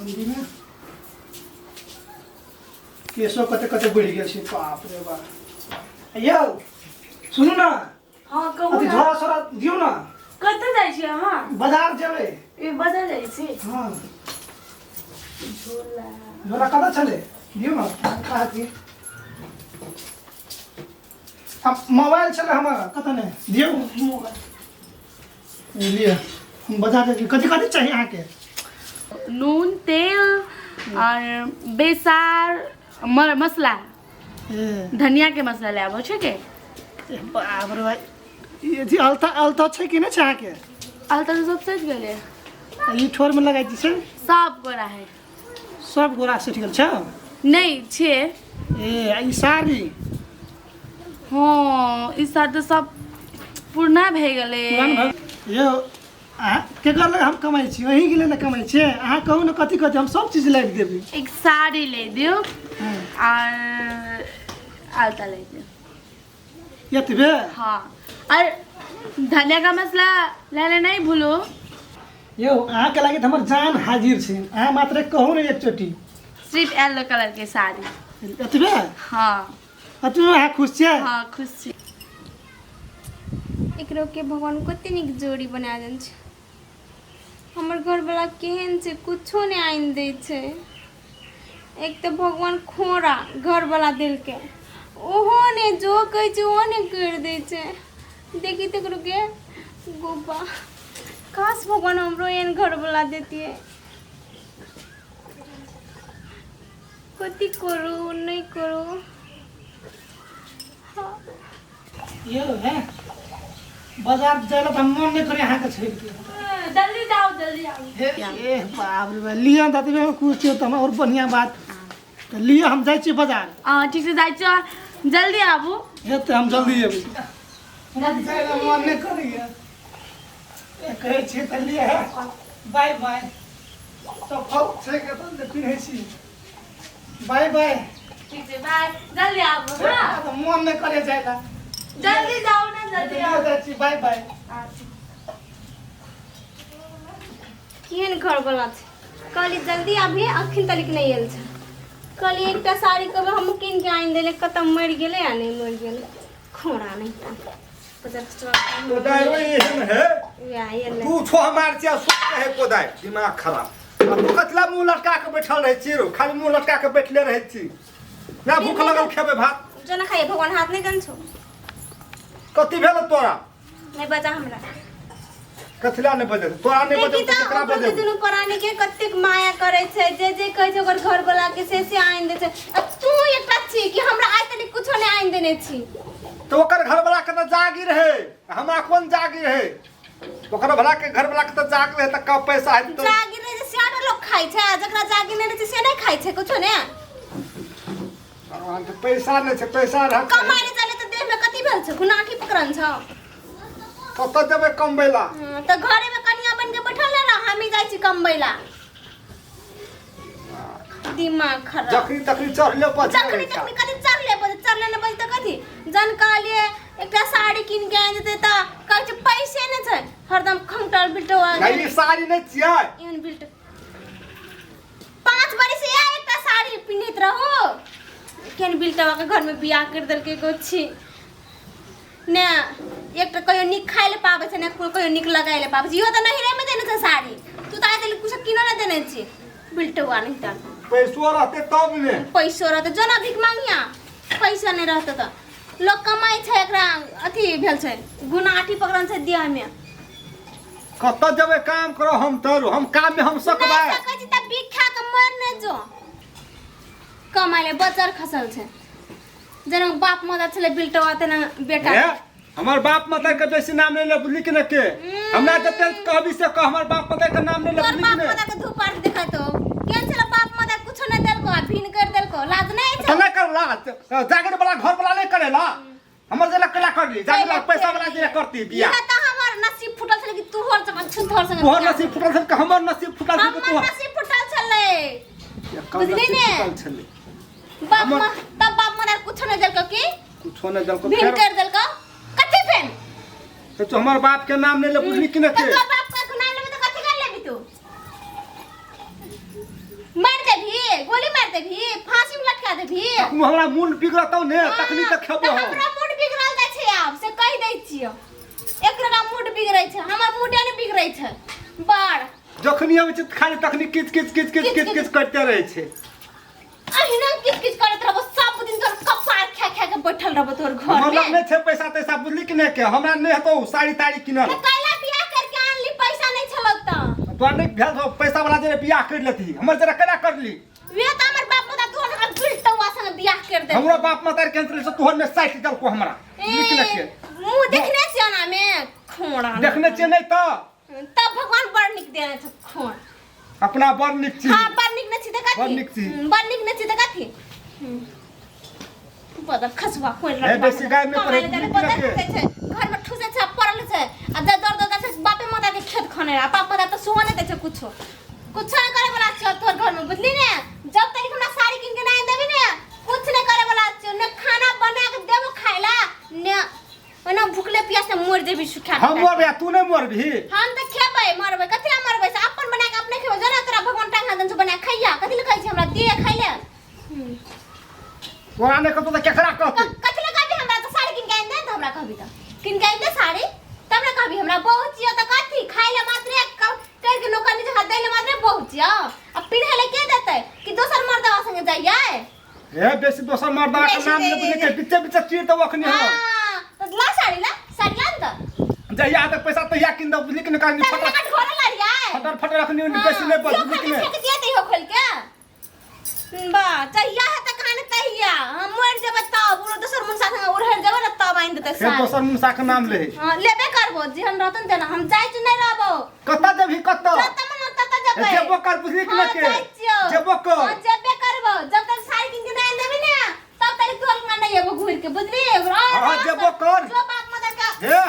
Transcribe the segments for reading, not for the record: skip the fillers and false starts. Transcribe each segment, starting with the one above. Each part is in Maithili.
मन्दिरमे केशो कते कते बढ़ि गेल छै बाप रे बाप। यौ सुनू ने। हाँ, कहू। अथी ने। झोरा सोरा दियौ ने। कतऽ जाइ छी अहाँ? बाजार जेबै। ई बाजार जाइ छी? हाँ। झोला। झोरा कतऽ छलै? दियौ ने अथी आ मोबाइल छलै हमर कतऽ नहि दियौ। मोबाइल। लिअ, हम बाजार जाइ छी। कथी कथी चाही अहाँके? नून, तेल और बेसार, मसला। ए। धनिया के मसला ले आबो छै के? ए, बाप रे भाइ, ई अथी अलता अलता छै कि नहि छै अहाँके? अलता तऽ सब सजि गेलै। आ ई ठोरमे लगाइ छै? सब गोरा है। सब गोरा सटि गेल छै? नहि छै। ए, आ ई साड़ी? हँ, ई साड़ी तऽ सब पुरना भए गेलै। पुरान भऽ यौ, अहाँ केकर लग हम कमाइ छी? अहीँके लेल ने कमाइ छियै। अहाँ कहू ने कथी कथी, हम सब चीज लाबि देबै। एक साड़ी ले दियौ। हँ। और अलता ले दियौ। एतबे? हाँ, और धनिया का मसला ले नहीं भूलो। यौ, अहाँके लागि तऽ हमर जान हाजिर छै, अहाँ मात्र कहू ने एक चोटी। सिर्फ येलो कलर के साड़ी। एतबे? हाँ। एतबे अहाँ खुश छियै? हाँ, खुश छी। एकरो के भगवान कते नीक जोड़ी बना देने छै। हमर घरवला केहन छै, कुछो नहि आनि दै छै। एक तऽ भगवान खोड़ा घरवला देलकै, ओहो नहि जो कहै छै ओहो नहि करि दै छै। देखी तऽ एकरो के गोबा, काश भगवान हमरो एहन घरवला देतियै। कथी करू, नहि करू। यौ हे, बाजार जाय ला तऽ मन नहि करे अहाँके छोड़ि के। जल्दी जाओ, जल्दी आओ। हे ए बाप रे बाप, लिअ तऽ एतबे खुश छियै तऽ हम आओर बढ़िआँ बात तऽ लिअ, हम जाइ छियै बाजार। हाँ, ठीक से जाइ छियै, जल्दी आबू। हे, तऽ हम जल्दी अयबै। हमरा तऽ जाय ला मन नहि करैए। ए, कहै छियै तऽ लिअ। हे, बाय बाय। चप्पल छै कतऽ जे पिन्है छी? Bye bye. ठीक छै, बाय, जल्दी आबू। हाँ। तऽ मन नहि करे जाय ला। जल्दी जाओ ना, जल्दी आओ। जाइ छी, बाय बाय। केहन घरवला छै, कहली जल्दी आबी, अखन तलिक नहि आयल छै। कहली एकटा साड़ी कहबै हम कीन के आनि देले, कतऽ मरि गेलै आ नहि मरि गेलै खोड़ा नहि तऽ कोदाय ओइ एहन है। वएह एलै। तू छो हमार छिया सुख कहे कोदाय दिमाग खराब। आ तू कतला मुंह लटका के बैठल रहै छी रो? खाली मुंह लटका के बैठले रहै छी ना। भूख लगल, खेबै भात। जो ना खाइए, भगवान हाथ नहि देन छौ। कथी भेल तोरा? नहि बजा हमरा। कथिला नहि बजे तोरा? नहि बजे देखी तऽ तऽ केकरा ओकर बजेबै? दुनू प्राणी के कतेक माया करै छै, जे जे कहै छै ओकर घरवला के से आनि दै छै। आ तू एकटा छी कि हमरा आइ तक कुछो नहि आनि देने छी। तऽ ओकर घरवला के तऽ जागी रहै, हमरा कोन जागी रहै? ओकर भला के घरवला के तऽ जाग रहै तऽ कब पैसा हेतै तऽ जागीर रहै छै से लोक खाइ छै, आ जकरा जागीर नहि रहै छै से नहि खाइ छै कुछो ने। भगवान के पैसा नहि छै, पैसा रहत। कमाइ ले चले तऽ देह में कथी भेल छौ? गुनाठी पकड़न छौ? कतऽ जेबै कमबै ला? हँ, तऽ घरे में कनिया बन के बैठल ने रह, हमही जाइ छी कमबै ला। दिमाग खराब। जखनी तखनी चढ़ले पर जखनी तखनी कथी चढ़ले पर? चढ़ले ने बज तऽ कथी जन कहलिए एकटा साड़ी कीन के आनि देतै तऽ कहै छै पैसे नहि छै। हरदम खमटल बिलटो। नहीं, ई साड़ी नहि छियै। एहन बिलटो 5 बरिस इएह एकटा साड़ी पिन्हैत रहो। केहन बिलटवा के घर में बियाह कर देलकै गोछी ने। एकटा कहियो नीक खाइ ले पाबै छै ने कहियो नीक लगाइ ले पाबै छै। इहो तऽ नहिरे में देने छै साड़ी। तू तऽ आइ तक कुछो किनो नहि देने छी बिलटवा। नहीं तऽ पैसो रहतै तब ने। पैसो रहतै, जो ना भीख मांगिया। पैसा नहि रहतै तऽ लोक कमाइ छै। एकरा अथी भेल छै, गुनाठी पकड़न छै देह में। कतऽ जेबै काम करो हम तरू हम काम में हम सकबै? नहि सकै छी तऽ भीख खा कऽ मर नहि जो कमाइ ले। बजर खसल छै जेना बाप मदद छलै बिलटवा तेना बेटा। हे, हमर बाप माता के बेसी नाम नहीं ले, बुझली कि ने? के हमरा जते कहबी से कह, हमर बाप माता के नाम नहीं ले। तोर बुझली बाप कि ने? मदद के धूप आर देखाइ तो केहन छलै? बाप मदद कुछो नहि देलको आ भिन कर देलको। लाज नहि तऽ छै? नहि करला जागीर वाला घर वाला नहीं करेला, हमर जेना केला करली जागीर वाला पैसा वाला जेना करती बियाह। इहे तऽ हमर नसीब फूटल छलै कि तू होर जकाँ छुतहर संगे तोहर बियाह। नसीब फूटल छल कि हमर नसीब फूटल छल? हमर नसीब फूटल छलै। तोहर बुझली नसीब ने? फूटल छलै। बाप हमर- तब बाप मदद कुछो नहि देलको की? कुछो नहीं देलको। भिन फेर कर देलको कथी फेन? तो तू हमर बाप के नाम नहीं ले, बुझली कि ने? तऽ के तोर बाप के नाम लेबी तऽ कथी कर लेबी तू? देबही फांसी में लटका देबही तखनो हमरा मून बिगड़तौ ने तखनी तऽ खेबो तऽ हम हमरा मूड बिगड़ल जाइ छै आब से कहि दै छियौ एकरा मूड बिगड़ै छै हमर मूडे नहि बिगड़ै छै बड़ जखनी अबै छै खाली तखनी किच किच किच किच किच किच करते रहै छै अहिना किच किच करैत रहबो सब दिन तोर कपार खा खा के बैठल रहबो तोर घर हमर में लग नहि छै पैसा तैसा बुझली कि नहि के हमरा नहि हेतौ साड़ी ताड़ी किनल तऽ कैला बियाह करके आनली पैसा नहीं छलौ तऽ तोरा नहि भेल छौ पैसा वाला जरे बियाह कर लेती हमर जरा केना करली वे तऽ हमर बाप माता तोहर संग बिलटौआ संग बियाह कर दे हमरो बाप माता कैंसिल से तोहर में साटि देलको हमरा नीक ए, नहि के मुँह देखने छियै ना में खोड़ा देखने छियै नहि तऽ तब भगवान बड़ नीक देने छै खोड़ अपना बड़ नीक छी हाँ बड़ नीक नहि छी तऽ कथी बड़ नीक छी। बड़ नीक नहि छी तऽ कथी बदल खसुआ कोइ ए, बेसी गाय नहि पढ़ै, नीक बदल नहि ठुसै छै घर में ठुसै छै पड़ल छै आ दर दर दर छै बापे माता के खेत खने आ बाप माता तऽ सुहो नहि दै छै कुछो कुछो नहि करे वाला छियौ तोहर घर में बुझली ने जब तक हमरा साड़ी किन के नहीं देबी ने कुछ नहीं करे वाला छियौ ने खाना बना के देबो खाय ला ने ओना भूखले प्यास से मर जेबी सुखा हम मरबे आ तू नहि मरबही हम तऽ खेबै मरबै कथी लए मरबै से अपन बना के अपने खेबै जना तोरा भगवान टांग हाथ देने छौ बना के खैया कथी लए कहै छी हमरा दे खाय ले तोरा नहि कहतौ तऽ केकरा कहतै कथी लए कहबी हमरा तऽ साड़ी किन के आनि दे तऽ हमरा कहबी तऽ किन के आनि दे साड़ी तब ने कहबी हमरा बहुत छियौ तऽ कथी खाय ले मात्रे कर के नौकरनी जकाँ दै ले मात्रे बहुत छियौ आ पिन्है ले के देतै कि दोसर मर्दवा संगे जाइयै हे बेसी दोसर मर्दा के नाम लेबे के बिच्चे बिच्चे चीर देबो अखनी हम हाँ तऽ ला साड़ी ला साड़ी ला ने तऽ जहिया तक पैसा तहिया किन दो बुझली कि नहि कारण तब फटर हमरा ढोरा लड़ियै फटर फटर अखनी बेसी नहि बज बुझली कि नहि फेंक दिया तैयो खोल के बा जहिया है त कहानी तहिया हम मर जेबै तब उरो दोसर मुनसा संगे उड़हर जेबै ने तब आनि देतै फेर साड़ी दोसर मुसा के नाम ले हाँ, लेबे करबो जेहन रहतन तेना हम जाइ छी नहि रहबो कतऽ जेबही कतऽ जतऽ मन ततऽ जेबै जेबो कर बुझली कि हाँ, नहि के जाइ छियौ। जेबो कर हाँ, जेबे करबो जब तक साड़ी किन के नहि आनि देबी ने तब तक तोर अंगना नहि एबो घुरि के बुझली हाँ, जेबो कर। जो बाप मदर का हे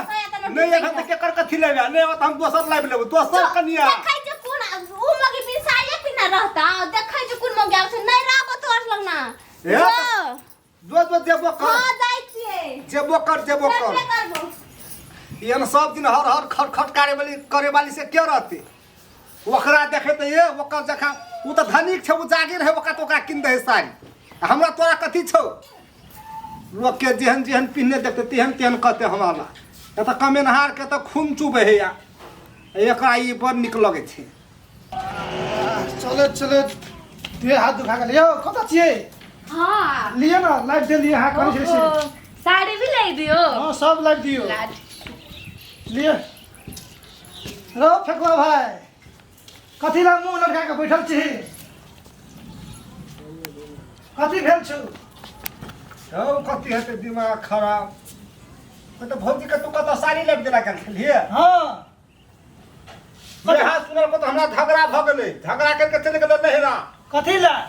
नहि एखन तऽ केकर कथी लेबै नहि तऽ हम दोसर लाबि लेबै दोसर कनिया देखै छै कोन उ मगी बिन साड़िये पिन्ह रहता देखै छै कोन मगी आबै छै नहि रहबो तोर लगना हे, जो जो जो जेबो कर हाँ जाइ छियै जेबो कर जेबो कर जेबे करबो एहन सब दिन हर हर खट खट करे वाली करे वाली से के रहते ओकरा देखे तऽ ये ओकर जखा ओ तऽ धनिक छै ओ जागीर है ओकरा तऽ ओकरा किन दे साड़ी आ हमरा तोरा कथी छौ लोकके जेहन जेहन पिन्हने देखते तेहन तेहन कहते हमरा ला एतऽ कमेनहारके तऽ खून चुबै है या एकरा ई बड़ नीक लगै छै चलैत चलैत देह हाथ दुखा गेल यौ कतऽ छियै हाँ लिअ ने लाइट देलियै अहाँ कहने छलियै से। ओहो, साड़ी भी लाई दियो हँ सब लाइट दियौ लिअ रौ फेकुआ भाइ कथी लए मुँह लटका कऽ बैठल छी कथी भेल छौ हौ कथी हेतै दिमाग खराब तऽ भौजीके तू कतऽ साड़ी लाबि देला गेल छलियै हँ नेहा सुनल तऽ हमरा झगड़ा भऽ गेलै झगड़ा करिके चलि गेलै नहिरा कथी लए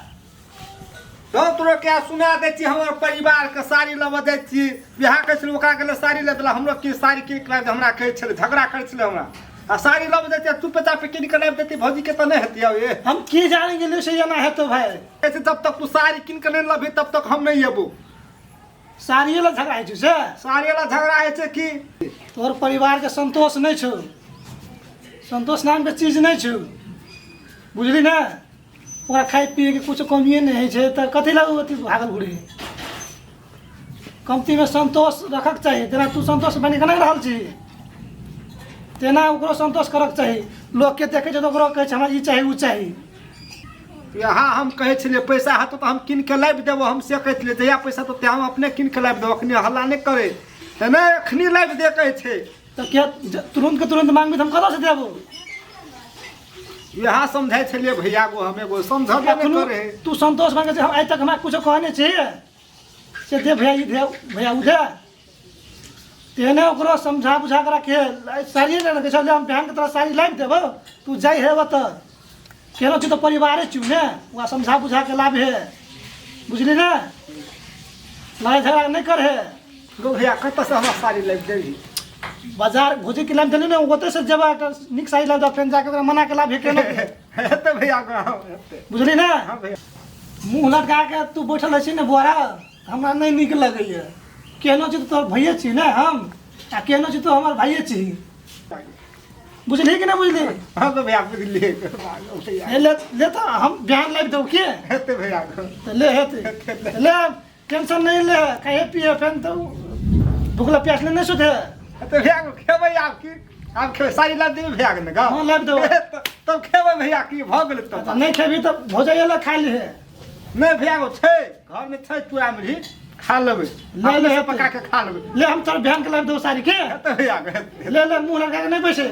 हम तोरा क्या सुना दै छी हमर परिवारके साड़ी लेबऽ जाइ छी बियाह करै छलै ओकरा गेलै साड़ी लए देला हमरो की साड़ी कीन कऽ लाबि दे हमरा कहै छलै झगड़ा करै छलै हमरा आ साड़ी लबऽ जाइ छियै चुपे चापे कीन कऽ लाबि देती भौजीके तऽ नहि हेतै आब ए हम की जाने गेलियै से एना हेतौ भाइ कहै छै जब तक तू साड़ी कीन कऽ नहि लबही तब तक हम नहि एबो साड़िए लए झगड़ा होइ छौ से साड़ी लए झगड़ा होइ छै की तोहर परिवारके संतोष नहि छौ संतोष नामके चीज नहि छौ बुझली ने ओकरा खाय पियैके किछु कमिए नहि होइ छै तऽ कथी लए ओ अथी भागल घुरै कमतीमे संतोष रखऽके चाही जेना तू संतोष बनि कऽ नहि रहल छी तेना ओकरो संतोष करऽके चाही लोकके देखै छै तऽ ओकरो कहै छै हमरा ई चाही ओ चाही यहाँ हम कहै छलियै पैसा हेतौ तऽ हम कीन कऽ लाबि देबो हम से कहै छलियै जहिया पैसा हेतौ तहिया हम अपने कीन कऽ लाबि देबो अखनी हल्ला नहि करै तऽ नहि एखनी लाबि दे कहै छै तऽ किया तुरन्त के तुरन्त मांगबी तऽ हम कतऽसँ देबो इएह समझाइ छलियै भैया गो हम एगो समझबे नहि एखनो करै तू संतोष मांगे छै हम आइ तक हमरा कुछो कहने छी से दे भैया ई दे भैया उ दे तेहने ओकरो समझा बुझा कऽ रखे साड़िए नहि रखे छल हम बहनके तोरा साड़ी लाबि देबौ तू जाइ हेबऽ तऽ केहनो छी तऽ परिवारे छियौ ने ओकरा समझा बुझा कऽ लाबहे बुझली ने लड़ाइ झगड़ा नहि करहे गो भैया कतऽसँ हमरा साड़ी लाबि देबही बाजार भौजी के लाबि देली ने ओतऽसँ जेबऽ एकटा नीक साड़ी लाबि दऽ फेर जाके ओकरा मना के लाबहे केना हेतै भैया गो हाँ, हेतै बुझली ने हाँ भैया मुँह लटका के तू बैठल रहै छी ने बोरा हमरा नहि नीक लगैए केहनो छी तऽ तोहर भैये छी ने हम आ केहनो छी तो हमर भाइये छी बुझली कि नहि बुझली? हाँ तो भैया बुझलिए भैया। हे ले ले तऽ हम बिहान लाबि दौ के। हेतै भैया। तऽ ले हेतै, ले टेंशन नहीं ले, खाए पिए फेन तो भूखला प्यास ले नहीं सुते। हेतै भैया, खेबै आब की, आब खेबै, साड़ी लाबि देबै भैया के ने गाँव। हाँ, लाबि देबै। तब खेबै भैया की भऽ गेलै तब। तऽ नहीं खेबी तऽ भोजैये ला खा लिहे। नहि भैया गो छै घरमे, छै चूड़ा मुरही, खा लेबै। ले, ले, अपने से पका के खा लेबै। ले हम तोर बहन के लाबि देबौ साड़ी के। हेतै भैया के, हेतै। ले ले, मुँह लगा के नहीं बैसे।